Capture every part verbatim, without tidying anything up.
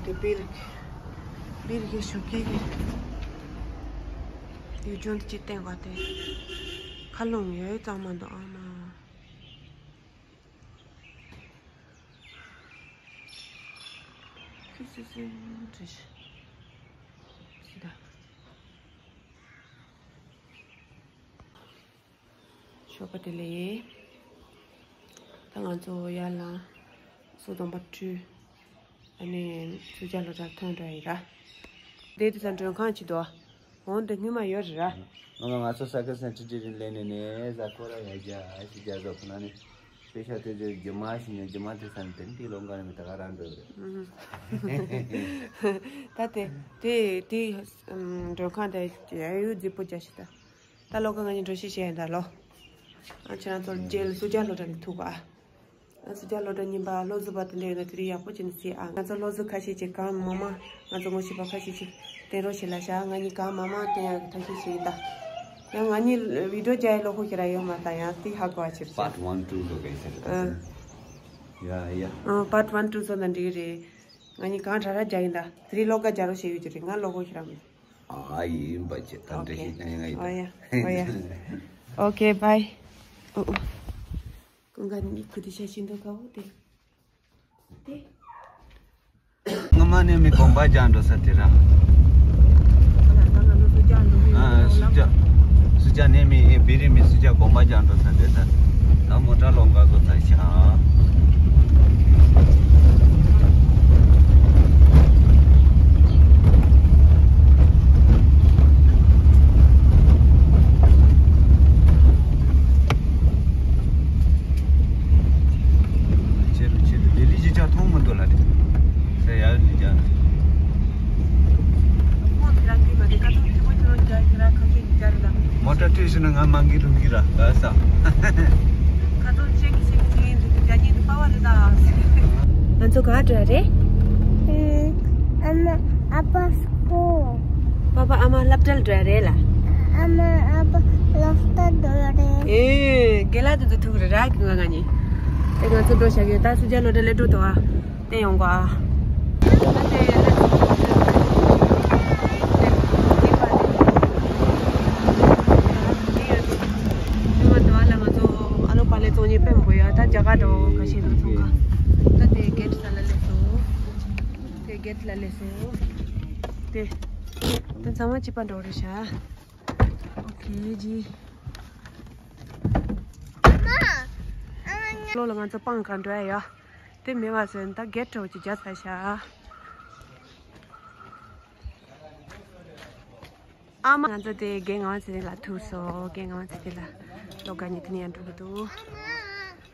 དེ་པིར་པིར་གྱི་ཞོགས་ཀས་ཀྱི་ཡུལ་ལྗོངས་དེ་ཅིག་བསྟན་པ་དེ་མཁའ་རླུང་ཡོད་ཙང་མ་འདུག་ཨ་མ། ཁི་སི་སི་རེད་ཤི་ད། ཞོགས་པ་བདེ་ལེགས། ད་ང་ཚོ་ཡར་ལ་སོ་སྡོམ་པ་སྤྲུལ། ཨ་ནི་སུ་ཇཱ་ལོ་ཊར་ཐོན་འགྲོ་ཡི་ར། དེ་དུས་ཙམ་མགྲོན་ཁང་ཅིག་འདུག་འོང་དེ་སྔོན་མ་ཡོད་རེད་ར། ང་ང་ཚོ་ས་ཁ་སེང་ཁྲི་ཁྲི་རིན་ལེན་ནས་ནས་ཟ་ཁོ་ར་ཡ་རྒྱ་ཨ་ཤི་རྒྱ་ཟོ་ཁོ་ན་ནི་པེ་ཤ་དེ་ཚོ་རྒྱུ་མ་ཞིག་ནས་རྒྱུ་མ་དེ་ས་ནས་དེ་འདི་ལོ་འགའ་ནས་མི་ད་ག་ར་འགྲོ་རེད། ད་དེ་དེ་དེ་མགྲོན་ཁང་དེ་ཡ་ཡུ་རྫིག་པོ་རྒྱ་ཞིག་ད། ད་ལོ་ཀ་ང་གཉིས་འགྲོ་ཤེས་བྱས་ཡིན་ད་ལོ། ཨ་ཁྱེད་རང་ཚོར་རྗེས་ལ་སུ་ཇཱ་ལོ་ཊར་ནས་ཐུག་ག་ཨ་སུ་ཇཱ་ལོ་ཊར་རྙིང་པ་བློ་གཟུ་བ་དེ་འདྲ་ཡོད་ན་དེ་རིང་ཡག་པོ་བྱས་ནས་གཟིགས་ཨ། ང་ཚོ་བློ་གཟུ་ཁ་ཤས་ཅིག་གང་མང་མང་ང་ཚོ་ངོ་ཤེས་པ་ཁ་ཤས་ཅིག་བསྟན་རོགས་བྱེད་ལ་ཤག་ང་གཉིས་གང་མང་མང་བསྟན་ཡག་གི་ཐབས་ཤེས་བྱེད་ཡིན་ད། ཡང་ང་གཉིས་བི་ཌིའོ་རྒྱག་ཡག་བློ་ཁོག་ཁྱེད་རང་ཡོད་མ་ད་ཡང་དེ་ཧ་གོ་བ་བྱེད་ཤག Part one two ལོ་ག་ཡིན་ཟེར་ད། ཡ་ཡ། ཨ་པཱར་ཊི་ཝན་ཊུ་སོང་ན་འགྲིག་གི་རེད། ང་གཉིས་གང་དྲག་དྲག་རྒྱག་ཡིན་ད། དེ་རིང་བློ་དགའ་རྒྱག་རོགས་བྱེད་ཡོད་ཀྱི་རེད། ང་བློ་ཁོག་ཁྱེད་རང་མེད། ཨ་ཡིན་པ་ཅེ་ད་འདྲ་ཞིག་ཨ་ཡ་ང་ཡིན་ད། ཨོ་ཡ་ཨོ་ཡ། ཨོ་ཁེ་བྷའི། ཨོ་ཨོ། ཀུན་དགའ་ནི་ཁུ་དེ་ཤ་ཤིན་ཏུ་དགའ་བོ་དེ། དེ། སྔོན་མ་ནས་མི་དགོན་པ་རྒྱག་འགྲོ་ས་དེ་ར། ཨ་སུ་ཇཱ་སུ་ཇཱ་ནས་མི་བེ་རི་མི་སུ་ཇཱ་དགོན་པ་རྒྱག་འགྲོ་ས་དེ་ད། ད་མོ་ཊ་ལོང་ག་གོ་ཚ་ཤག་ཆེ་རུ་ཆེ་རུ་ལི་ལི་ཅི་ཅག་མཐོང་མི་འདུག་ལ་དེ། ས་ཡ་ལི་ཅག་མོ་ཊ་ཐོས་ཤེ་ན་ང་མ་འགི་རུང་གི་ར་ག་ས། ང་ཚོ་ག་འགྲོ་རེད། ཨ་མ་ཨ་ཕ་སྐོ། པ་པ་ཨ་མ་སློབ་གྲྭར་འགྲོ་རེད་ལ། ཨ་མ་ཨ་ཕ་སློབ་གྲྭར་འགྲོ་རེད། ཨེ་རྒན་ལགས་དེ་ཚོ་ཐུག་རེད་ར་གི་ང་ང་གཉིས། དེ་ང་ཚོ་འགྲོ་བཞག་ཡོད་ད་སུ་ཇཱ་ལོ་ཊར་སླེབས་འགྲོ་འདུག་ཨ། དེ་ཡོང་གོ་ཨ། ད་དེ་ལ་ཚོ་ཁོ་ཚོ་དེ་པ་དེ། དེ་ང་ཚོ་ཨ་ལོ་པ་ལེ་ཚོང་གཉིས་དཔེ་མང་པོ་ཡོད་ད་རྒྱ་གར་འགྲོ་ག་ཤེད་ནས་ཚོང་ཁ། ད་དེ་གེ་ཊི་ས་ལ་སླེབས་སོང་། དེ་གེ་ཊི་ལ་སླེབས་སོང་། དེ། དེ་ཚང་མ་གཅིག་པ་འགྲོ་རེད་ཤག་ཨོ་ཁེ་ཇི། ལོ་ལ་ང་ཚོ་སྤང་ག་འགྲོ་ཡ་ཡ། དེ་མེད་པ་ཟེར་ན་ད་གེ་ཊི་འོ་ཅི་རྒྱ་ཚ་ཤག་ཨ་མ་ང་ཚོ་དེ་རྒན་ངག་དབང་ཚེ་རིང་ལ་ཐུག་སོང་། རྒན་ངག་དབང་ཚེ་རིང་ལ་ལོ་ག་ཉིད་དེ་ནས་ཡང་འགྲོ་གི་འདུག་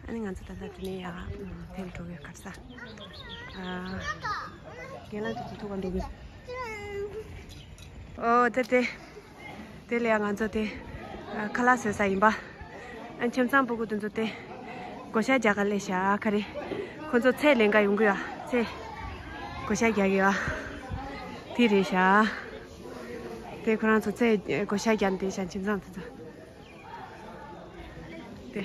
ཨ་ནི་ང་ཚོ་ད་ལྟ་དེ་ནས་ཡང་ཐེལ་འགྲོ་གི་ཁར་ས། ཨ། རྒན་ལགས་དེ་ཚོ་ཐུག་ག་འགྲོ་གི། ཨོ་དེ་དེ། དེ་ལས་ང་ཚོ་དེ་ཁ་ལག་བཟོ་ས་ཡིན་པ། ཨ་ཁྱིམ་ཚང་སྤུ་གུ་དེ་ཚོ་དེ་བགོ་བཤའ་རྒྱག་ག་སླེབས་ཤག་ཁ་རེ། ཁོ་ཚོ་ཚལ་ལེན་ག་ཡོང་གི་ཡོད། ཚལ་བགོ་བཤའ་རྒྱག་གི་ཡོད། དེ་རེད་ཤག་དེ་ཁོ་རང་ཚོ་ཚལ་བགོ་བཤའ་རྒྱག་འདི་ཤག་ཁྱིམ་ཚང་དེ་ཚོ། དེ་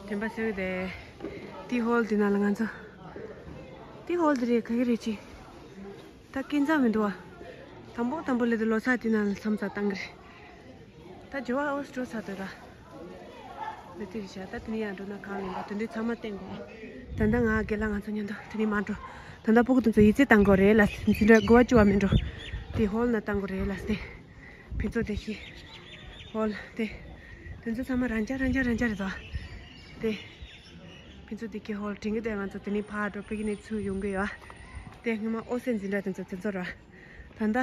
དེ་འབའ་སེ་དེ་དེ་ཧོལ་དེ་ནང་ལ་ང་ཚོ་དེ་ཧོལ་དེ་རེད་ག་གི་རེད་ཅི། ད་སྐྱིད་མཚམས་མི་འདུག་བ། དང་པོ་དང་པོ་ལས་དུ་ལོ་ཚ་དེ་ན་ལ་མཚམས་ཚ་བཏང་གི་རེད། ད་ཇོ་བ་ཨོ་སི་འགྲོ་ཚར་དུས་ར། འདི་དེ་རེད་ཤག་ད་དེ་ནས་ཡང་འགྲོ་ན་གང་ལེན་པ་དེ་འདྲའི་ཚང་མ་བསྟན་དགོས། ད་ལྟ་ང་རྒན་ལགས་ང་ཚོ་མཉམ་དུ་དེ་ནས་མར་འགྲོ། ད་ལྟ་སྤུ་གུ་དེ་ཚོ་ཡིད་ཆེས་བཏང་དགོས་རེད་ལ་འཛིན་གྲྭ་དགུ་པ་བཅུ་པ་མི་འགྲོ། དེ་ཧོལ་ན་བཏང་དགོས་རེད་ལ་སྟེ། ཕུན་ཚོགས་བདེ་སྐྱིད། ཧོལ་དེ། དེ་ཚོ་ཚང་མ་རང་འཇགས་རང་འཇགས་རང་འཇགས་རེད་དོ། དེ། ཕུན་ཚོགས་བདེ་སྐྱིད་ཧོལ་དྲན་གི་དེ་ང་ཚོ་དེ་ནས་ཕར་འགྲོ་པི་ཀི་ནིག་ཚུར་ཡོང་གི་ཡོད། དེ་སྔོན་མ་ཨོ་སེ་འཛིན་གྲྭ་དེ་ཚོ་དེ་ཚོ་ར། ད་ལྟ།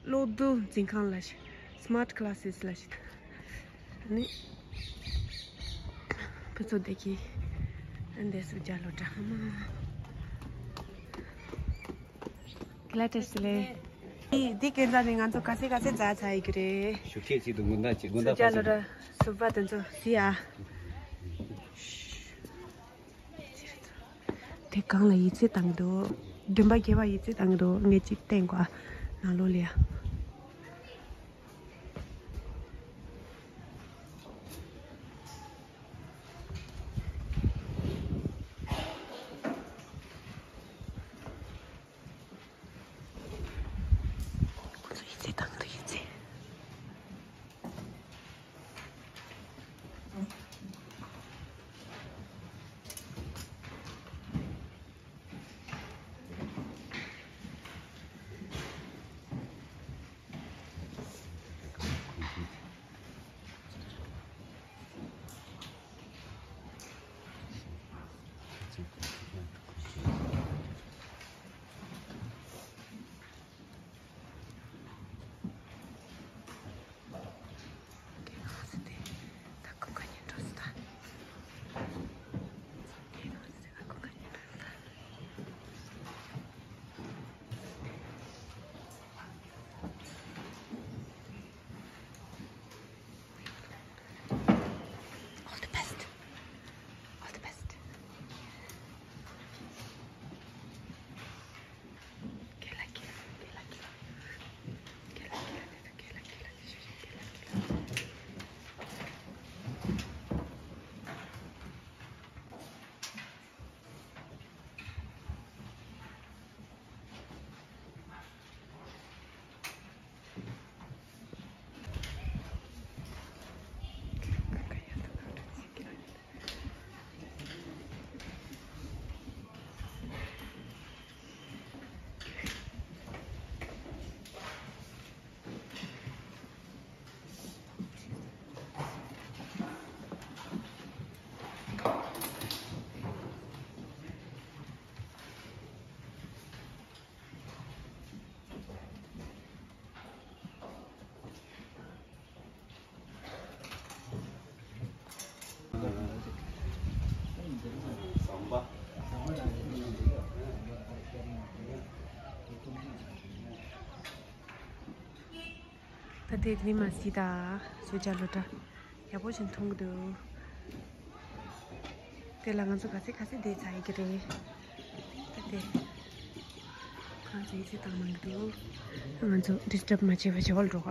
གློག་རྡུལ་འཛིན་ཁང་ལ་ཞིག Smart Classes ལ་ཞིག་ནི། ཕུན་ཚོགས་བདེ་སྐྱིད། འདས་སུ་རྒྱ་ལོ་གྲགས་མ། ཀི་ལ་ཏེ་སི་ལེ། འདི་འདི་སྐས་འཛེགས་ནས་ང་ཚོ་ག་ཚོད་ག་ཚོད་འཛེགས་ཚར་ཡི་གི་རེད། ཞུ་ཁྱེད་ཅིག་ཏུ་དགུན་ཟླ་ཅིག་དགུན་ཟླ་སུ་རྒྱ་ལོ་གྲགས་སུ་བ་དེ་ཚོ་སི་ཨ། དེ་གང་ལ་ཡིད་ཆེས་བཏང་གི་འདུག་མགྲིན་པ་བརྒྱད་པ་ཡིད་ཆེས་བཏང་གི་འདུག་ངས་ཅིག་བསྟན་གོ་ནང་ལོགས་ལ་ཡ། ད་དེ་ནི་མ་སི་ད་བཟོ་བྱ་ལོ་འདྲ་ཡག་པོ་ཞིག་མཐོང་གི་འདུག་དེ་ལ་ང་ཚོ་ག་ཚད་ག་ཚད་བསྡད་ཚར་ཡི་གི་རེད། ད་དེ་ཁོང་ཚོ་ཡིད་ཆེས་བཏང་གནང་གི་འདུག་ང་ཚོ་ཌིསི་ཊབ་མ་བྱེད་པ་བྱེད་འོག་འགྲོ་ག་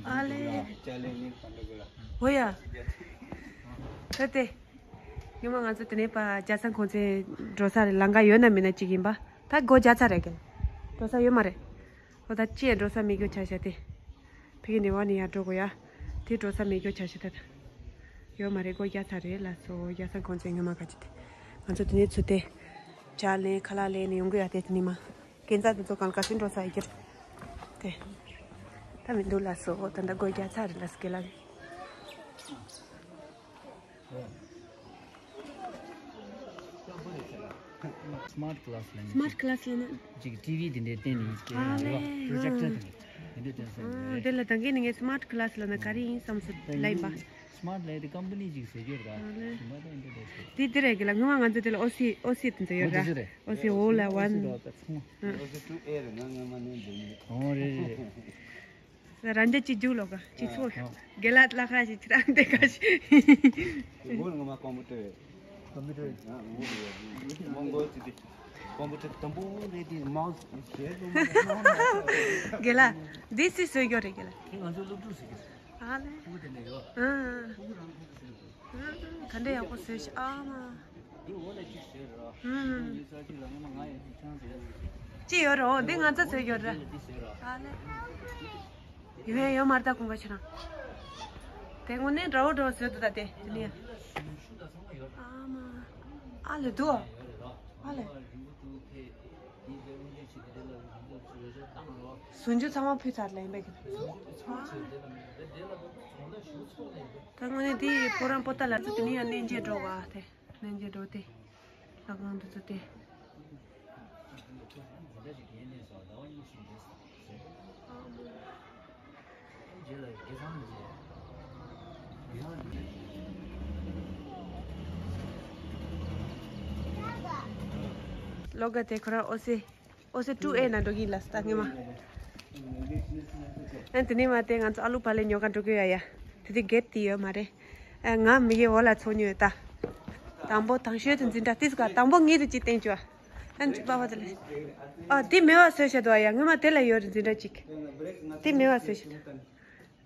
ཨ་ལེ། འོ་ཡ། ད་དེ། ཉི་མ་ང་ཚོ་དེ་ནས་པ་རྒྱ་སང་ཁོང་ཚོའི་འགྲོ་ས་རེད། ལམ་ཁ་ཡོད་ན་མེད་ན་གཅིག་ཡིན་པ། ད་སྒོ་རྒྱག་ཚར་རེད་གི། འགྲོ་ས་ཡོད་མ་རེད། ཨོ་ད་ཅི་ཡང་འགྲོ་ས་མེད་རྒྱུ་ཆ་བཞག་སྟེ། ཕ་གི་ནས་བ་ནས་ཡར་འགྲོ་དགོས་ཡ། དེ་འགྲོ་ས་མེད་རྒྱུ་ཆ་བཞག་ད་ད། ཡོད་མ་རེད། སྒོ་རྒྱག་ཚར་རེད་ལགས་སོ། རྒྱ་སང་ཁོང་ཚོའི་ཉི་མ་ག་ཅི་དེ། ང་ཚོ་དེ་ནས་ཚུར་དེ། ཇ་ལེན་ཁ་ལག་ལེན་ནས་ཡོང་གི་ཡ། དེ་དེ་ནས་མ། སྐས་འཛེག་དེ་ཚོ་གང་ག་ཚོད་འགྲོ་ས་ཡི་གི་རེད། དེ། ད་མི་འདུག་ལགས་སོ། ད་ད་སྒོ་རྒྱག་ཚར་རེད་ལགས་སོ། རྒན་ལགས། སི་མཱར་ཊི་ཀི་ལ་སི་ལབ་ན། སི་མཱར་ཊི་ཀི་ལ་སི་ལབ་ན། ཅིག་ཊི་ཝི་དེ་འདྲའི་བསྟན་ནས་ཡིན་ཀྱི་ཨ་ལེ། རེད་བ། པྲོ་ཇེག་ཊར་དེ་འདྲ་དེ་འདྲའི་བསྟན་ས་ཡིན་ཨ་རེད། དེ་ལ་ད་གིན་ནས་ངས་སི་མཱར་ཊི་ཀི་ལ་སི་ལབ་ན་ག་རེ་ཡིན་བསམ་སོང་ལབ་ཡིན་པ། སི་མཱར་ཊི་ལབ་ཡ་དེ་ཀམ་པ་ནི་ཅིག་ཟེར་རྒྱུ་རེད་ད། ཨ་ལེ། གཞན་པ་ད་འདི་འདྲ་ཟེར། དེ་འདི་རེད་གི་ལ། སྔོན་མ་ང་ཚོ་དེ་ལ་ཨོ་སི་ཨོ་སི་དེ་ཚོ་ཡོད་ར། ཨོ་སི་ཨོ་སི་ཨོ་ལ་ཝན། ཨོ་སི་ཨོ་ལ་ཝན། ཨོ་སི་ཊུ་ཨེ་རེད། ང་སྔོན་མ་ནས་འདི་ནས། ཨོ་རེད་རེད་རེད། རང་རྒྱལ་གཅིག་རྒྱུགས་ལོག་ག་གཅིག་ཚོགས། རྒན་ལགས་ལ་ཁ་ཞིག་ཁྱེད་རང་དེ་ཁ་ཞིག་ངོ་ལ་ངོ་མ་ཀོམ་པུ་ཊར། ཀོམ་པུ་ཊར། ཨ་ངོ་ལ་མོང་གོལ་ཅི་དེ། ཀོམ་པུ་ཊར་དང་པོ་རེད་དེ། མའོ་སི་ཞེས་ལོ་མ། རྒན་ལགས་འདི་སུས་བཟོས་ཡོད་རེད་རྒན་ལགས། དེ་ང་ཚོ་སློབ་ཕྲུག་ཟེར་གི་རེད། ཨ་ལེ། ཕྲུ་གུ་དེ་འདྲ་ཡོད། ཨ། ཕྲུ་གུ་རང་ཕྲུ་གུ་ཟེར་གི་རེད། ཨ་ག་འདྲ་ཡག་པོ་བཟོས་ཤག་ཨ་མ། འདི་འོག་ལ་གཅིག་བཟོས་རོགས། ཨུམ། འདི་ས་གཅིག་ལ་སྔོན་མ་ང་ཡང་གཅིག་ཆང་བཟོས་ཡོད། ཅི་ཡོད་རོགས། འདི་ང་ཚོ་བཟོས་ཡོད་ར། འདི་ལ་འདི་བཟོས་རོགས། ཨ་ལེ། ཡོད་ཡོད་མ་རེད་ད་ཁོང་ག་ཕྱིར་རང་། དེ་དངོས་གནས་འདྲ་བོ་འདྲ་བོ་བཟོས་འདུག་ད་དེ་དེ་ནི་ཡ། ཨ་མ། ཨ་ལེ་འདུག་ཨ་ལེ། ཟུང་འཇུག་ཚང་མ་ཕུལ་ཚར་ལེ་ཡིན་པས་ཀྱི། ད་དངོས་གནས་འདི་ཕོ་བྲང་པོ་ཏཱ་ལ་ཚོ་དེ་ནི་ཡང་གནས་མཇལ་འགྲོ་བ་དེ། གནས་མཇལ་འགྲོ་དེ། ལྷ་ཁང་དུ་ཚོ་དེ། ལོ་ག་དེ་ཁོ་རང་ཨོ་སི། ཨོ་སི་ཊུ་ཨེ་ནང་འགྲོ་གི་ཡིན་ལ་ད་སྔོན་མ། ཨ་དེ་ནས་མ་དེ་ང་ཚོ་ཨ་ལུ་པ་ལེ་ཉོ་ག་འགྲོ་གི་ཡ་ཡ། དེ་དུས་གེ་ཊི་དེ་ཡོད་མ་རེད། ཨ་ང་མི་གི་འོག་ལ་ཚོགས་ཉོས་ད། དང་པོ་དང་ཤོས་དེ་འཛིན་གྲྭ་དེ་ཟུག་དང་པོ་ངེད་དུ་ཅི་བསྟན་བཅུག་ཨ་ནི་པ་པ་དེ་ལ། ཨ་དེ་མེ་བ་བཟོས་བྱ་དུ་ཨ་ཡ། སྔོན་མ་དེ་ལ་ཡོད་རེད་འཛིན་གྲྭ་གཅིག་དེ་མེ་བ་བཟོས་བྱ་དུ།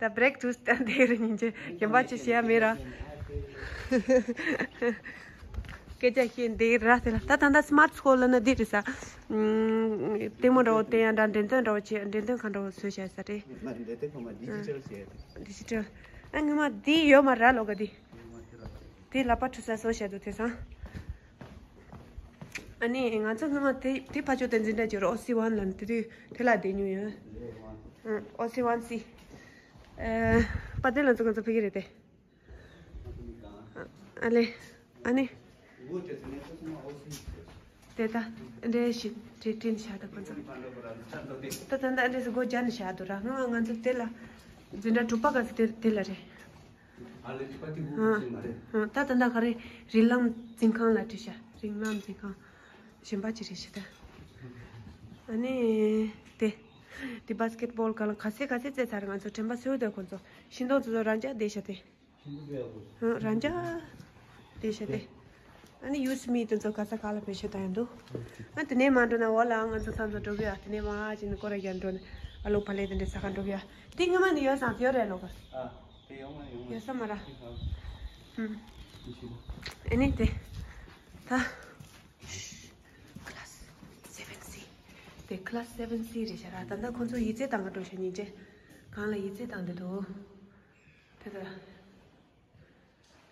ད་བྷི་རེག་ཐུག་སྟེ་འདིར་ཉིན་རྗེས་རྒན་པ་ཅི་བྱེད་ཡ་མེད་ར། སྐད་ཆ་བཤད་འདིར་ར་དེ་ལ་ད་ད་ལྟ་སི་མཱར་ཊི་སི་ཀུལ་ལབ་ན་འདི་རེད་ས། ལྟད་མོ་འདྲ་བོ་བསྟན་ཡ་འདྲ། འགྲེམས་སྟོན་འདྲ་བོ་བྱེད། འགྲེམས་སྟོན་ཁང་འདྲ་བོ་བཟོས་བྱས་ས་རེད། མ་རེད། འདི་ཁོ་མ་ཌི་ཇི་ཊལ་བྱས། ཌི་ཇི་ཊལ། ཨ་སྔོན་མ་འདི་ཡོད་མ་ར་ལོ་ག་འདི། དེ་ལག་པ་འཁྲུ་ས་བཟོ་བྱས་འདུག་དེང་སང་། ཨ་ནི་ང་ཚོ་སྔོན་མ་དེ་དེ་ཕ་ཕྱོགས་དེ་འཛིན་གྲྭ་བརྒྱུད་ཨོ་སི་ཝན་ལ་དེ་དུས་དེ་ལ་བསྡད་མྱོང་ཡོད། ཨོ་སི་ཝན་སི། པ་དེ་ལ་ཚོ་ང་ཚོ་ཕ་གི་རེད་དེ། ཨ་ལེ། ཨ་ནི། དེ་ད་འདྲེ་ཞིག་དྲི་དྲིན་བྱ་ད་ཁོ་ཚོ། ད་ད་ད་འདྲེ་སུ་སྒོ་རྒྱག་ནས་བྱ་འདུག་ར། སྔོན་མ་ང་ཚོ་དེ་ལ་འཛིན་གྲྭ་དྲུག་པ་ག་ཚོད་དེ་དེ་ལ་རེད། ཨ་ལེ་ཅི་པ་ཏི་གུ་ཨ་ཅི་མ་རེད། ཨ་ད་ད་ད་ག་རེ་རིགས་ལམ་འཛིན་ཁང་ལ་བྲིས་ཤག་རིགས་ལམ་འཛིན་ཁང་གཞན་པ་ཅི་རེད་ཤི་ད། ཨ་ནི་དེ་དེ་བྷ་སི་ཀེ་ཊི་བྷོལ་ག་ལ་ག་ཚད་ག་ཚད་རྩེད་ཚར། ང་ཚོ་དྲན་པ་གསོས་དེ་ཁོ་ཚོ་ཤིང་སྡོང་ཚོ་ཚོ་རང་འཇགས་བསྡད་ཤག་དེ། ཨ་རང་འཇགས་བསྡད་ཤག་དེ། ཨ་ནི་ཡུ་སི་མི་དེ་ཚོ་ག་ས་ག་ལ་བེད་སྤྱོད་བཏང་ཡོད་འདུག་ཨ་དེ་ནས་མ་འགྲོ་ན་འོ་ལ་ང་ཚོ་མཚམས་སུ་འགྲོ་གི་ཡ། དེ་ནས་མ་ཅི་ནི་སྐོར་ར་རྒྱག་འགྲོ་ནས་ཨ་ལོ་ཕ་ལེ་དེ་འདྲ་ས་ག་འགྲོ་གི་ཡ། དེ་སྔོན་མ་ནས་ཡོད་སང་ཡོད་རེད་ལོ་ག་ཨ། དེ་ཡོང་མ་ཡོང་མ་ཡོད་ས་མ་ར། ཧུམ། ཨ་ནི་དེ། ད། ཀི་ལ་སི་སེ་བེན་སི། དེ་ཀི་ལ་སི་སེ་བེན་སི་རེད་ཤག་ར། ད་ལྟ་ཁོ་ཚོ་ཡིག་ཚད་བཏང་ག་འགྲོ་ཤག་ཉིན་རྗེས། གང་ལ་ཡིག་ཚད་བཏང་བསྡད་འདུག་དེ་ད།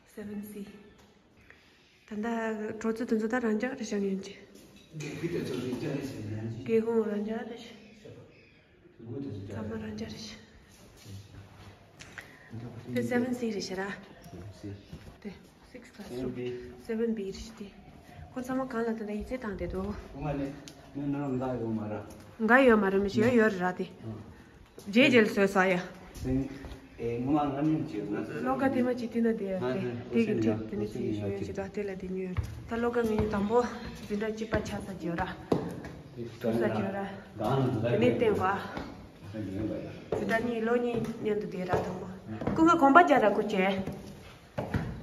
སེ་བེན་སི། ད་ལྟ་གྲོས་ཚོགས་དེ་ཚོ་ད་རང་འཇགས་རེད་ཤག་ཉིན་རྗེས། རྒྱལ་ཁོངས་རང་འཇགས་རེད་ཤག་ཚང་མ་རང་འཇགས་རེད་ཤག་དེ་སེ་བེན་སི་རེད་ཤག་ར། དེ་སིག་ སེ་བན་བི། སེ་བན་བི་རེད་དེ། ཁོ་ཚང་མ་གང་ལ་དེ་འདྲ་ཡིད་ཆེས་བཏང་བསྡད་འདུག་ཨོ་མ་ནི་ནི་ནི་འགའ་ཡོད་མ་ར། འགའ་ཡོད་མ་རེད། མི་ཞིག་ཡོད་རེད་ར་དེ། རྗེས་རྗེས་ལ་བཟོས་ས་ཡ། སེང་། ཨེ་ངོ་མ་ང་ནི་ཅིག་ང་ཚོ་བློ་དགའ་དེ་མ་ཅིག་དེ་ན་དེ་ཡ་དེ་དེ་གི་ཁྲིད་དེ་ནི་ཅིག་ཞུ་ཡ་ཅིག་ད་དེ་ལ་དེ་ཉོས་ད་བློ་དགའ་ངེད་གཉིས་དང་པོ་འཛིན་གྲྭ་གཅིག་པ་ཆགས་ས་ཅིག་ཡོད་ར། ཐུག་ས་ཅིག་ཡོད་ར། དེ་ནས་བསྟན་པ། འཛིན་གྲྭ་གཉིས་ལོ་གཉིས་མཉམ་དུ་བསྡད་ར་དང་པོ། ཀུན་དགའ་གོམ་པ་རྒྱག་ར་སྐུ་མཁྱེན།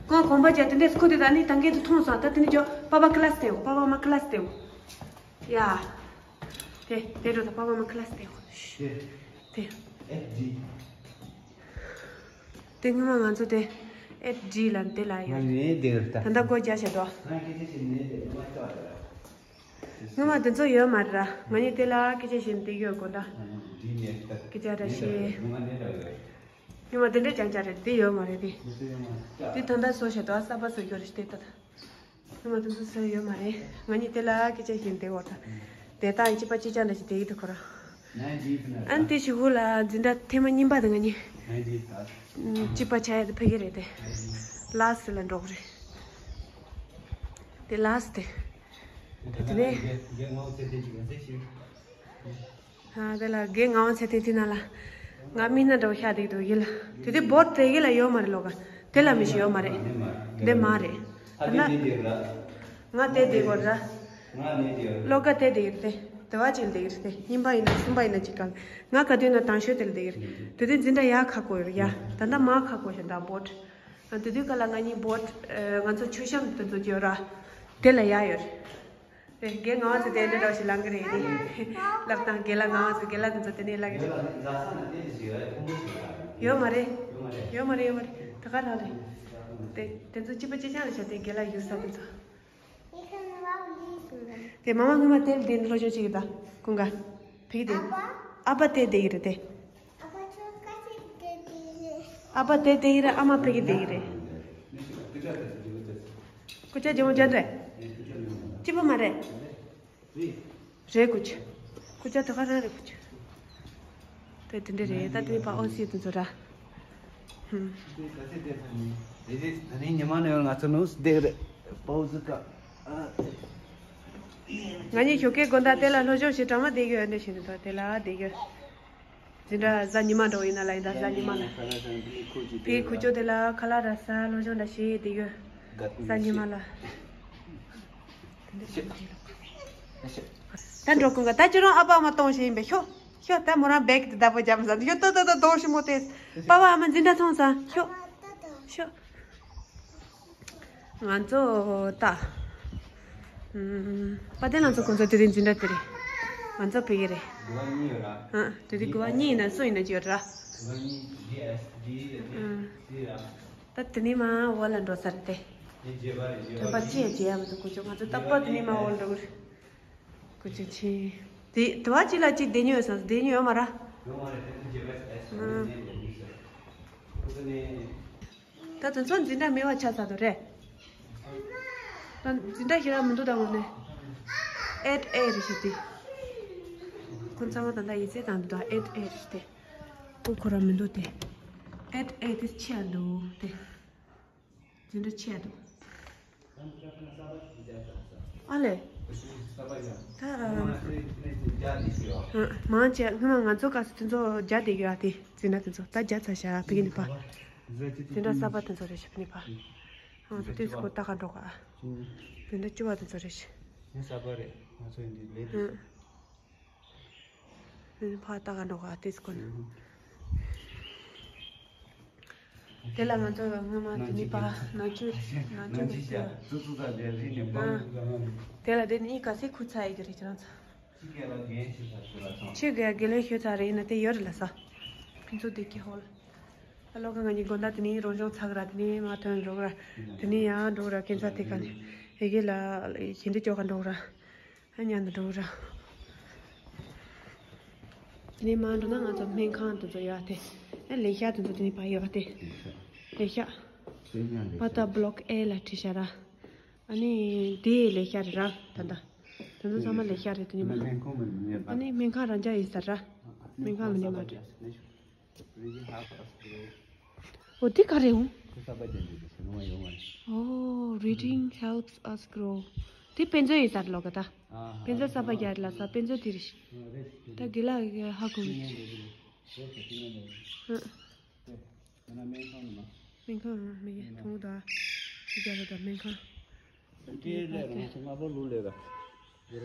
ཀུན་དགའ་གོམ་པ་རྒྱག་དེ་འདྲས་ཁུ་དེ་ད་ནི་ད་གེ་དུ་མཐོང་སོང་ད་དེ་ནི་ཇོ་པ་པ་ཁི་ལ་སི་དེའོ་པ་པ་མ་ཁི་ལ་སི་དེའོ། ཡ། དེ་དེ་འགྲོ་ད་པ་པ་མ་ཁི་ལ་སི་དེའོ། དེ། དེ་སྔོན་མ་ང་ཚོ་དེ་ཨེ་ཌི་ལ་དེ་ལ་ཡོད། ད་ལྟ་སྒོ་རྒྱག་བྱེད་དོ། སྔོན་མ་དེ་ཚོ་ཡོད་མ་རེད་ར། ང་གཉིས་དེ་ལ་སྐད་ཆ་བཤད་ནས་དེ་ཡོད་དགོས་ད། སྐད་ཆ་ར་བཤད། ཉི་མ་དེ་འདྲ་ཅང་ཅང་རེད་དེ་ཡོད་མ་རེད་དེ། དེ་ད་ལྟ་བཟོ་བྱེད་དོ་གསར་པ་བཟོ་རྒྱུ་རེད་དེ་ད། ཉི་མ་དེ་ཚོ་ཟེར་ཡོད་མ་རེད། ང་གཉིས་དེ་ལ་སྐད་ཆ་བཤད་དེ་འོ་ད། དེ་དག་གཅིག་པ་གཅིག་རྐྱང་འདྲ་ཞིག་དེ་ཡིད་དུ་འཁོར། ཨན་དེ་ཞུ་གུ་ལ་འཛིན་གྲྭ་ཐེངས་མ་གཉིས་པ་དེ་ང་གཉིས། གཅིག་པ་ཆགས་ཡ་དེ་ཕ་གི་རེད་དེ། ལ་སི་ལ་འགྲོ་གི་རེད། དེ་ལ་སི་དེ། དེ་ནས། ཨ་དེ་ལ་དགེ་ངག་དབང་ཚེ་བརྟན་དེ་ན་ལ། ང་མི་སྣ་འདྲ་བོ་ཤ་དེ་འདུག་ཡིན་ལ། དེ་དེ་བོད་དེ་གི་ལ་ཡོད་མ་རེད་ལོ་ག་དེ་ལ་མི་ཞིག་ཡོད་མ་རེད། འདི་མ་རེད། ད་ན། ང་དེ་དེ་གོ་ར། ལོ་ག་དེ་དེ་རེད་དེ། དེ་བ་ཅིག་དེ་རེད་དེ། གཉིས་པ་ཡིན་ན་གསུམ་པ་ཡིན་ན་ཅིག་གང་། ང་ག་དུས་ན་དང་ཤོས་དེ་ལ་དེ་རེད། དེ་དེ་འཛིན་གྲྭ་ཡག་ཁག་གོ་ཡོད་ཡ། ད་ལྟ་མ་ཁག་གོ་ཞིག་ད་བོད། དེ་དུས་ག་ལ་ང་གཉིས་བོད། ང་ཚོ་མཆོད་བཤམས་དེ་ཚོ་ཅིག་ཡོད་ར། དེ་ལ་ཡག་ཡོད་རེད། དེ་དགེ་ངག་དབང་ཚེ་བརྟན་འདྲ་འདྲ་ཞིག་ལང་གི་རེད་དེ། ལབ་དང་དགེ་ལགས་ངག་དབང་ཚེ་དགེ་ལགས་དེ་ཚོ་དེ་ནས་ལང་གི་རེད། ཡོད་མ་རེད། ཡོད་མ་རེད་ཡོད་མ་རེད། ད་ག་རང་རེད། དེ་དེ་ཚོ་གཅིག་པ་གཅིག་རྐྱང་རེད་ཤག་དེ་དགེ་ལགས་ཡོད་ས་དེ་ཚོ། དེ་མ་མ་སྔོན་མ་དེར་དེ་སློབ་སྦྱོང་བྱེད་ཀྱི་ད་ཀུན་དགའ། ཕ་གི་དེ། ཨ་ཕ་དེ་བསྡད་ཀྱི་རེད་དེ། ཨ་ཕ་དེ་བསྡད་ཀྱི་རེད། ཨ་མ་ཕ་གི་བསྡད་ཀྱི་རེད། སྐུ་ཅག་ཇོ་མོ་ཅན་རེད། སྐྱིད་པོ་མ་རེད། རེད་སྐུ་ཅག་སྐུ་ཅག་དེ་ག་རང་རེད་སྐུ་ཅག་དེ་དེ་འདྲ་རེད། ད་དེ་ནི་ཕ་ཨོ་སི་དེ་ཚོ་ར། ཧུམ། དེ་ནི་ཉི་མ་ནས་ང་ཚོ་ནུས་བསྡད་རེད། པའོ་ཟི་ཀ་ང་གཉིས་ཞོགས་ཀའི་དགོང་དག་དེ་ལ་སློབ་སྦྱོང་བྱེད་གྲ་མ་བསྡད་ཀྱི་ཡོད་འདྲ་ཞིག་རེད། ད་དེ་ལ་བསྡད་ཀྱི་ཡོད། འཛིན་གྲྭ་གཟའ་ཉི་མ་འགྲོ་ཡིན་ན་ལ་ཡིན་ད་གཟའ་ཉི་མ་ལ། ཕའི་ཁུ་ཅོ་དེ་ལ་ཁ་ལག་ར་ཟ་སློབ་སྦྱོང་འདྲ་བྱེད་བསྡད་ཀྱི་ཡོད། གཟའ་ཉི་མ་ལ། ད་འགྲོ་ཀུན་དགའ་ད་ཁྱོད་རང་ཨ་ཕ་ཨ་མ་གཏོང་བཞིན་ཡིན་པས་ཤོག་ཤོག་ད་མོ་རང་བེག་དེ་བདག་པོ་རྒྱབ་མ་ཟ་ཤོག་ཏོ་ཏོ་ཏོ་གཏོང་ཞིག་མོ་དེ། པ་ཕ་ཨ་མ་འཛིན་གྲྭ་ཚོང་ས་ཤོག་ཤོག་ང་ཚོ་ད། ཨམ། པ་དེ་ལ་ཚོ་ཁོང་ཚོ་དེ་རིང་འཛིན་གྲྭ་དེ་རེད། ང་ཚོ་ཕ་གི་རེད། དགུ་པ་གཉིས་ཡོད་ར། ཨ་དེ་རིང་དགུ་པ་གཉིས་ཡིན་ན་སུ་ཡིན་ན་ཅི་ཡོད་ར། དགུ་པ་གཉིས་ཌི་ཨེས་ཌི་ཨེ་ཨ་སི་ར། ད་དེ་ནས་མ་འོག་ལ་འགྲོ་ས་རེད་དེ། དེ་རྗེས་པ་རེད། རྗེས་པ་དྲན་པ་ཅི་ཡང་བརྗེད་ཡ་མི་འདུག་ཀུ་ཅོ། ང་ཚོ་རྟག་པར་དེ་ནས་མ་འོག་ལ་འགྲོ་གི་རེད། ཀུ་ཅོ་ཆེ། དེ་དེ་བ་ཅི་ལ་ཅི་བསྡད་མྱོང་ཡོད་ས་བསྡད་མྱོང་ཡོད་མ་ར། ཡོད་མ་རེད། དེ་ཚོ་རྗེས་པ་ཨེ་སི་ཨ་ནི་ནས་འགྲོ་གི་ཟེར། ཁོ་ཚོ་ནས། ད་དེ་ཚོ་འཛིན་གྲྭ་མེད་པ་ཆགས་ཚར་འདུག་རེད། ད་འཛིན་གྲྭ་ཞིག་ར་མི་འདུག་ད་དངོས་གནས། ཨེཊ་ཨེ་རེད་ཤག་དེ། ཁོ་ཚང་མ་ད་ལྟ་ཡིག་ཚད་དང་འདུག་ད་ཨེཊ་ཨེ་རེད་ཤག་དེ། ཨོ་ཁོ་ར་མི་འདུག་དེ། ཨེཊ་ཨེ་དེ་ཆེ་ཡ་འདུག་དེ། འཛིན་གྲྭ་ཆེ་ཡ་འདུག་ཨ་ལས། ད། མང་ཆེ་སྔོན་མ་ང་ཚོ་སྐབས་སུ་དེ་ཚོ་རྒྱ་དེ་ཡོད་ཨ་དེ་འཛིན་གྲྭ་དེ་ཚོ་ད་རྒྱ་ཚ་ཤག་ཕ་གི་ནི་པ། དེ་འདྲ་གསར་པ་དེ་ཚོ་རེད་ཤག་ཕ་གི་ནི་པ། ང་ཚོ་དེ་ཚོ་ལྟ་ག་འགྲོ་ག་དེ་འདྲ་བཅུ་བ་དེ་ཚོ་རེད་ཤག་ནི་གསར་པ་རེད། ང་ཚོ་ཡིན་དུས་ལས་དེ་ཚོ། ཨ་ཕ་ལྟ་ག་འགྲོ་ག་དེ་ཚོ་ཀུན། དེ་ལ་ང་ཚོ་སྔོན་མ་དེ་ནི་པ་ནང་ཆོས་ནང་ཆོས་དེ་ཚོ། དེ་ལ་དེ་ནི་ག་ཚད་ཁུ་ཚ་ཡི་གི་རེད་ཁྱེད་རང་ཚོ། ཆོས་དགེ་དགེ་ལས་ཤོད་ཚར་རེད་ཡིན་ན་དེ་ཡོད་རེད་ལ་ས། ཕུན་ཚོགས་བདེ་སྐྱིད་ཧོལ། ཨ་ལོ་ག་ང་གཉིས་དགོང་དག་དེ་ནས་རང་སྦྱོང་ཚར་གི་ར་དེ་ནས་མ་ཐོན་འགྲོ་གི་ར། དེ་ནས་ཡང་འགྲོ་གི་ར་ཁྱེད་ཚོ་དེ་ག་ནས་ཨེ་གེ་ལ་ཞིང་འདི་ཅོག་ག་འགྲོ་གི་ར། ཨ་ཉན་དུ་འགྲོ་གི་ར། དེ་ནས་མ་འགྲོ་ན་ང་ཚོ་སྨན་ཁང་དེ་ཚོ་ཡོད་དེ། ཨ་ལས་ཤག་དེ་ཚོ་དེ་ནས་ཕར་ཡོད་དེ། ལས་ཤག་པ་ད་བློག་ཨེ་ལ་བྲིས་ཤག་ར། ཨ་ནི་དེ་ལས་ཤག་རེད་ར་ད་ལྟ། དེ་ཚོ་ཚང་མ་ལས་ཤག་རེད་དེ་ནི་མ། སྨན་ཁང་མ་ནི་མེད་པ། ཨ་ནི་སྨན་ཁང་རང་འཇགས་ཡིན་ས་ར། སྨན་ཁང་མ་ནི་མ་རེད། ཨོ་དེ་ག་རེད་འོང་། ཁོ་གསར་པ་ཅན་དེ་ཚོ་ཟེར་ནོ་ཡོང་བ་རེད། ཨོ། Reading helps us grow. དེ་དཔེ་མཛོད་ཡིན་ས་རེད་ལོ་ག་ད། དཔེ་མཛོད་གསར་པ་རྒྱག་ལ་ས་དཔེ་མཛོད་དེ་རེད། ད་དགེ་ལགས་ཧ་གོ་གི། སྨན་ཁང་མི་ཡི་ཐོང་ད་ཅི་རྒྱ་ལ་ད་སྨན་ཁང་། དེ་ལས་རང་ཚོ་སྔ་པོ་ལུག་ལས་ད།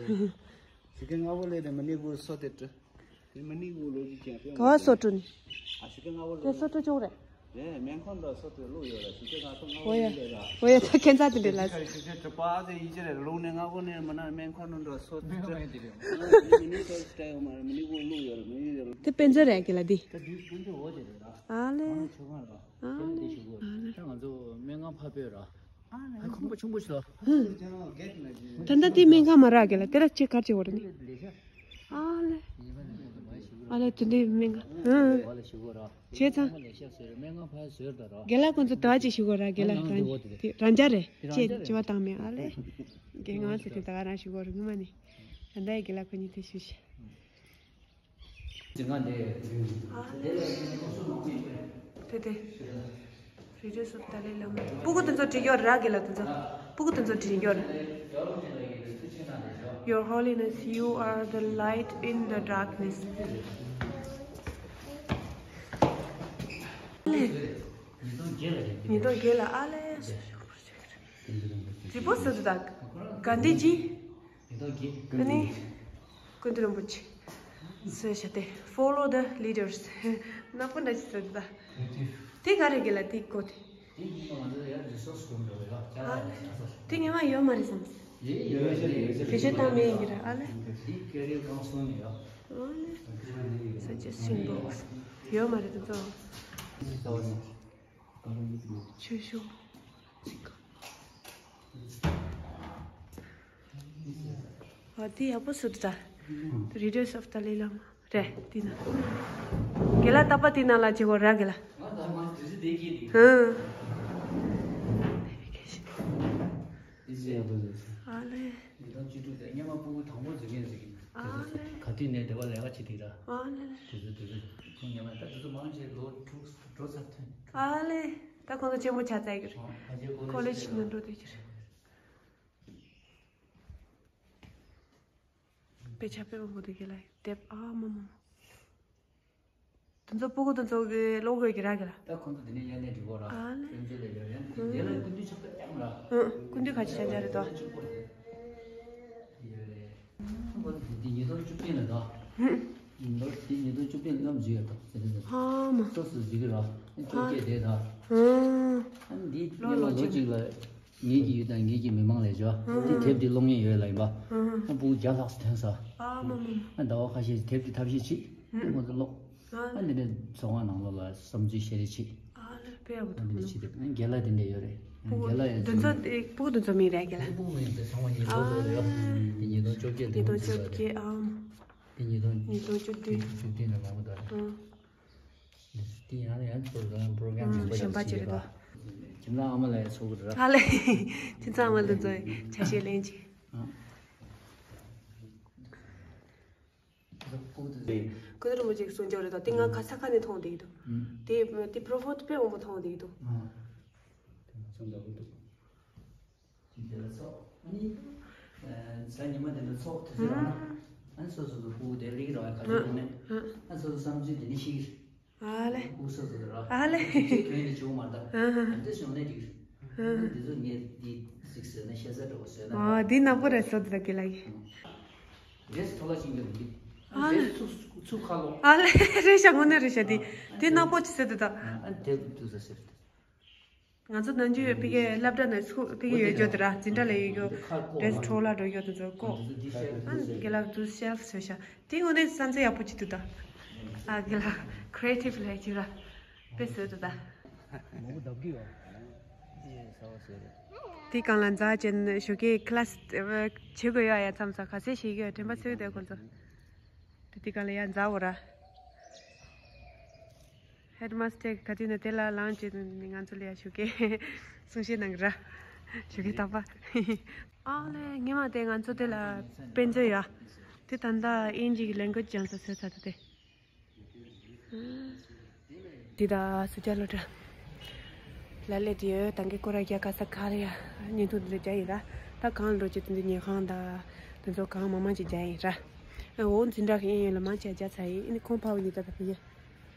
ཞི་ཀ་སྔ་པོ་ལས་དེ་མི་ནི་གུ་སོ་དེ་ཏྲི། དེ་མི་ནི་གུ་ལོ་ཅི་ཅན་ཏེ། ག་བ་སོ་ཏྲུ་ནི། ཨ་ཞི་ཀ་སྔ་པོ་ལས། དེ་སོ་ཏྲུ་ཅོག་རེད། དེ་སྨན་ཁང་ད་སོ་ཏྲུ་ལུག་ཡོད་ལ་ཞི་ཀ་སྔ་པོ་ཨོ་ཡ། ལས་ད། ཨོ་ཡ་ད་ཁྱེད་ཚ་དེ་འདྲ་ལ། ཞི་ཀ་ཞི་ཀ་ཏྲི་པ་དེ་ཡི་ཅི་རེད་ལུག་ནས་སྔ་པོ་ནས་མི་ན་སྨན་ཁང་ནང་ད་སོ་ཏྲུ། མི་ནི་སོ་ཏྲུ་ཡོད་མ་རེད་མི་ནི་གུ་ལུག་ཡོད་ལ་མི་ནི་ཡོད་ལ། དེ་དཔེ་མཛོད་རེད་གི་ལ་དེ། ད་དུས་ཀུན་ཏུ་འོ་དེ་རེད་ད། ཨ་ལེ། ཨ་ཆོག་མ་རེད་ད། ཨ་ལེ། ད་ང་ཚོ་སྨན་ཁང་ཕ་བོད་ར། ཁང་པ་ཆེན་པོ་ཞིག་ལ། ད་ལྟ་དེ་སྨན་ཁང་མ་རག་གི་ལ་དེ་ར་ཅི་གར་ཅི་འོ་ར་ནི། ཨ་ལེ། ཨ་ལེ་དེ་འདྲའི་སྨན་ཁང་། བྱས་ཙང་། དགེ་ལགས་ཁོང་ཚོ་དོ་ཅི་ཞུ་གོ་ར་དགེ་ལགས་རང་རང་རྒྱ་རེད་ཅེས་བྱ་བ་བཏང་མེད་ཨ་ལེ། དགེ་ང་ཚོ་དེ་ད་ག་རང་ཞུ་གོ་ར་ངོ་མ་ནི། ད་ལྟ་དགེ་ལགས་ཁོ་གཉིས་དེ་ཞུ་ཤེས། དེ་སྔ་འདི། དེ་ལས་སོ་སོ་མང་པོ་ཡིན་པས། དེ་དེ། རི་རི་སུ་ཏཱ་ལའི་བླ་མ། སྤུ་གུ་དེ་ཚོ་བྲིས་ཡོད་ར་གི་ལ་དེ་ཚོ། སྤུ་གུ་དེ་ཚོ་བྲིས་ཡོད་ར། Your Holiness, you are the light in the darkness. ཉིས་སྟོང་བརྒྱད་ལ་རེད། ཉིས་སྟོང་བརྒྱད་ལ་ཨ་ལེ། དེ་པོ་སུ་དུ་དག་ག་འདི་ཇི། ཨ་ནི། ཀུན་མཁྱེན་རིན་པོ་ཆེ། སུ་ཤ་སྟེ། Follow the leaders. ནག་པོ་འདྲ་ཞིག་ཟེར་ད། དེ་ག་རེ་གི་ལ་དེ་གོ་དེ། དེ་ཉི་མ་ང་ཚོ་ཡར་resource room་འགྲོ་ཡོད་ཡ། ཨ་ལེ། དེ་ཉི་མ་ཡོད་མ་རེད་བསམ། ཡོད་ཡོད་ཡོད་ཡོད། བེད་སྤྱོད་བཏང་མེད་ཡིན་གི་ར་ཨ་ལེ། དེ་career counseling་ཡོད། ཨ་ལེ། Suggestion box་ཡོད་མ་རེད་དེ་ཚོ། ཆོས་ཤོག་ཨ་དེ་ཡག་པོ་བཟོས་འདུག་ད། Leaders of Dalai Lama་རེད་དེ་ན། དགེ་ལགས་རྟག་པར་དེ་ནང་ལ་བྱེད་དགོས་ར་དགེ་ལགས། ཧང་། ཨ་ལེ། ཉི་སྟོང་བཅུ་དྲུག་དེ་སྔོན་མ་སྤུ་གུ་དང་པོ་འཛིན་མཁན་ཟིག་ཡིན། ཨ་ལེ། ག་དུས་ནས་དེ་བ་ལས་ཀ་བྱེད་དེ་ར། ཨ་ལེ། དེ་ཚོ་དེ་ཚོ་ཁོང་ཉི་མ་ད་དེ་ཚོ་མང་ཆེ་ལོ་དྲུག་འགྲོ་ཚར་ཐོན། ཨ་ལེ། ད་ཁོང་ཚོ་ཆེན་པོ་ཆགས་ཚར་གི་རེད། ཨ་ཕལ་ཆེར་ཀོ་ལེ་ཇི་ནང་འགྲོ་དེ་གི་རེད། དཔེ་ཆ་དཔེ་མང་པོ་འདུག་གི་ལ་དེབ་ཨ་མ་མ་མ། དེ་ཚོ་སྤུ་གུ་དེ་ཚོ་གི་ཀློག་དགོས་ཀྱི་ར་གི་ལ། ད་ཁོང་ཚོ་དེ་ནས་ཡར་ནས་འགྲིག་གོ་ར། ཨ་ལེ། དཔེ་མཛོད་ལ་ཡོད་རེད། དེ་ལ་སྐུ་མདུན་ཕྱག་དཔེ་རྐྱང་ར། ཨ། སྐུ་མདུན་ག་ཅི་བྱ་བྱ་རེད་དོ། ཡོད་རེད། ཁོང་ཚོ་དེ་ཉིས་སྟོང་བཅུ་བདུན་ལ་ད། ལོ་དེ་ཉིས་སྟོང་བཅུ་བདུན་ལ་མཇུག་ཡོད་དོ་ཟེར་རེད། ཨ་མ། སོ་སོ་འཇིག་གི་ར། བཅོ་བརྒྱད་དེ་ད། ཨ། ཨ་འདི་ལོ་ལོ་ལོ་གཅིག་གཅིག་ལ། ངེད་ཀྱི་ཡུལ་དང་ངེད་ཀྱི་མི་མང་ལས་བྱོས། དེ་དེབ་དེ་ཀློག་མཁན་ཡོད་ལ་ཡིན་པ། ཨ་སྤུ་གུ་བརྒྱ་ལྷག་ཙམ་ཐོན་ས། ཨ་མ་མ་མ། ཨ་ཟླ་བ་ཁ་ཤས་ཤིག་དེབ་དེ་ཐབས་ཤེས་བྱེད། ཁོང་ཚོ་ཀློག་ཨ་འདི་འདྲའི་ཚོགས་ཁང་ནང་ལོགས་ལ་བསམ་ཚུལ་བཤད་རེས་བྱེད། ཨ་ལེ་དཔེ་ཡག་པོ་འདུག་ཨ་འདི་འདྲ་བྱེད་དེ་ཨ་རྒན་ལགས་དེ་འདྲ་ཡོད་རེད། སྤུ་གུ་རྒན་ལགས་ཡང་འདི་ཚོ་དེ་སྤུ་གུ་འདི་ཚོ་མིང་རེད་རྒན་ལགས། སྤུ་གུ་མིང་དེ་ཚང་མ་ཉིས་སྟོང་ཨ་ལོ་རེད། དེ་ཉིས་སྟོང་བཅོ་བརྒྱད་ཉིས་སྟོང་བཅོ་བརྒྱད་ཨ། དེ་ཉིས་སྟོང་ཉིས་སྟོང་བཅུ་བདུན། བཅུ་བདུན་ལ་མང་པོ་དང་། ཨ། དེ་ཡང་ཡང་ཚོ་དང་པོ་རོ་གྷ་རམ་ཨ་གཞན་པ་གཞན་པ་ཅིག་ཅིག་རེད་རེད་པ། པ། ཁྱིམ་ཚང་ཨ་མ་ལགས་ཚོགས་རེད། ཨ་ལེ། ཁྱིམ་ཚང་ཨ་མ་ལགས་ཚོ་ཆ་ཤས་ལེན་ཅིག་ཨ། ཀུན་རིན་པོ་ཆེ་གསུང་ཆོག་རེད་དོ། དེ་ང་ཁ་ས་ཁ་ནས་མཐོང་བསྡད་ཀྱི་འདུག་ཨ། དེ་དེ་པོ་རོ་ཕོ་དཔེ་མང་པོ་མཐོང་བསྡད་ཀྱི་འདུག་ཨ། དེ་ང་ཚོ་འདྲ་པོ་འདུག་དེ་འདྲ་ཚོགས་ཨ་ནི། གཟའ་ཉི་མ་དེ་འདྲ་ཚོགས་དུས་ཚོད་རག་ན། ཨ་ནི་སོ་སོ་སོ་སོ་སྤུ་གུ་དེ་སླེབས་ཀྱི་རེད་བ་ག་ཚོད་ཡོང་ནས། ཨ་ནི་སོ་སོ་བསམ་ཚུལ་དེ་འདྲ་བཤད་ཀྱི་རེད། ཨ་ལེ། སྤུ་གུ་སོ་སོ་དེ་ར། ཨ་ལེ། ཁྱོད་ཁྱོད་འདི་བྱུང་མ་ད། ཨ་ཧ། ཨ་འདི་བྱུང་ནས་འགྲིག་རེད། ཨ་ནི་འདི་ཚོ་ངས་འདི་གཟིགས་ཟེར་ན་ཤེས་ས་འདྲ་པོ་ཟེར་ན། ཨ་འདི་ནག་པོ་རེད་ཟེར་འདུག་ད་གི་ལ་གི། རེས་ཐོ་ལ་ཤིང་འདི་འདི། ཨ་ལེ། རེས་ཚུགས་ཚུགས་ཁ་ལོ། ཨ་ལེ་རེད་ཤག་དངོས་གནས་རེད་ཤག་འདི། ཨ་འདི་ནག་པོ་ཅི་ཟེར་འདུག་ད། ཨ་ནི་དེབ་འདུག་ས་ཟེར། ང་ཚོ་ནམ་རྒྱུན་ཕ་གིའི་སློབ་གྲྭ་ནང་སྐུ་ཕ་གི་ཡོད་རྒྱུ་དེ་ར་འཛིན་གྲྭ་ལ་ཡོད་རྒྱུ་ཌེ་སི་ཀི་འཕྲོ་བརླག་འགྲོ་རྒྱུ་དེ་ཚོ་བཀོག་ཨ་ནི་དགེ་ལགས་ཚོས་ཤེལ་ཕུ་བཟོས་ཤག་དེ་དངོས་གནས་བསམ་ཚུལ་ཡག་པོ་ཅིག་འདུག་ད། ཨ་དགེ་ལགས་ཁི་རེ་ཊིབ་ལས་ཀྱི་ར་དཔེ་བཟོས་འདུག་ད། མོ་གུ་བརྡབ་ཀྱི་ཡོད། ཨེ་ཟ་བ་བཟོས་རེད། དེ་སྒང་ལ་འཛག་ཅན་ཞོགས་ཀས་ཁི་ལ་སི་བྱེད་དགོས་ཡོད་ཡ་མཚམས་སུ་ག་ཚད་བྱེད་ཀྱི་ཡོད་དྲན་པ་གསོས་དེ་ཁོ་ཚོ། དེ་དེ་ག་ལ་ཡ་མཛའ་བོ་ར། ཧེཌ་མ་སི་ཊར་ག་དུས་ནས་དེ་ལ་ལངས་བྱས་ང་ཚོ་ལ་ཡ་ཞོགས་ཀས་གསུང་བཤད་གནང་གི་ར། ཞོགས་ཀས་རྟག་པ། ཨ་ལེ་ངས་མ་དེ་ང་ཚོ་དེ་ལ་དཔེ་མཛོད་ཡ། དེ་ད་ལྟ་དབྱིན་ཇི་གི་ལེང་གུ་ཨེཇ་སྦྱང་ས་བཟོས་ཚར་ཏེ། འདི་ད་སུ་ཇཱ་སློབ་གྲྭ། ལ་ལས་དེ་ཡོད་ད་གའི་སྐོར་ར་རྒྱག་ག་ས་ག་རེ་ཡ། བརྙན་ཐུང་དེ་ཚོ་རྒྱག་ཡིན་ར། ད་གང་འགྲོ་ཅི་དེ་ཚོ་ཉལ་ཁང་ད། དེ་ཚོ་གང་མང་མང་ཅིག་རྒྱག་ཡིན་ར། འོ་འཛིན་གྲྭ་གི་གཡས་གཡོན་ལ་མང་ཆེ་རྒྱག་ཚར་ཡིན། ཨ་ནི་ཁོང་ཕ་བུ་གཉིས་ད་ད་ཕི་ཡ།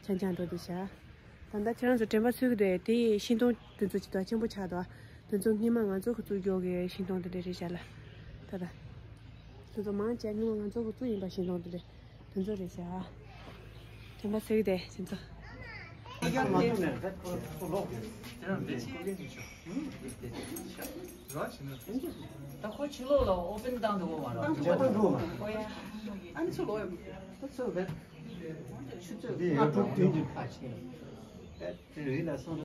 ཆང་ཆང་འགྲོ་དེ་ཤ། ད་ད་ཁྱེད་རང་ཚོ་དྲན་པ་གསོས་ཀྱི་འདུག་དེ་ཤིང་སྡོང་དེ་ཚོ་ཅི་ད་ཆེན་པོ་ཆགས་འདུག་དེ་ཚོ་སྔོན་མ་ང་ཚོ་གི་བཙུགས་རྒྱུ་གི་ཤིང་སྡོང་དེ་འདྲ་རེད་ཤག་ལ། ད་ད། དེ་ཚོ་མང་ཆེ་སྔོན་མ་ང་ཚོ་གི་བཙུགས་ཡིན་པ་ཤིང་སྡོང་དེ་འདྲ། དེ་ཚོ་རེད་ཤག་དྲན་པ་གསོས་ཀྱི་འདུག་དེ་ཚོ། ད་ཁོ་ཕྱི་ལོགས་ལ་ཨོ་པན་བཏང་འདུག་གོ་མ་ར། ཨོ་ཡ། ཨ་ནི་ཚུར་ལོག་ཡོང་། ཨོ་ཡ། ད་ཚུར་བས། ཆུ་ཚོད་ལྔ་དྲུག་བདུན་གྱི་ཁ་ཕྱིན། ཨེ། དེ་རི་ལ་སོང་།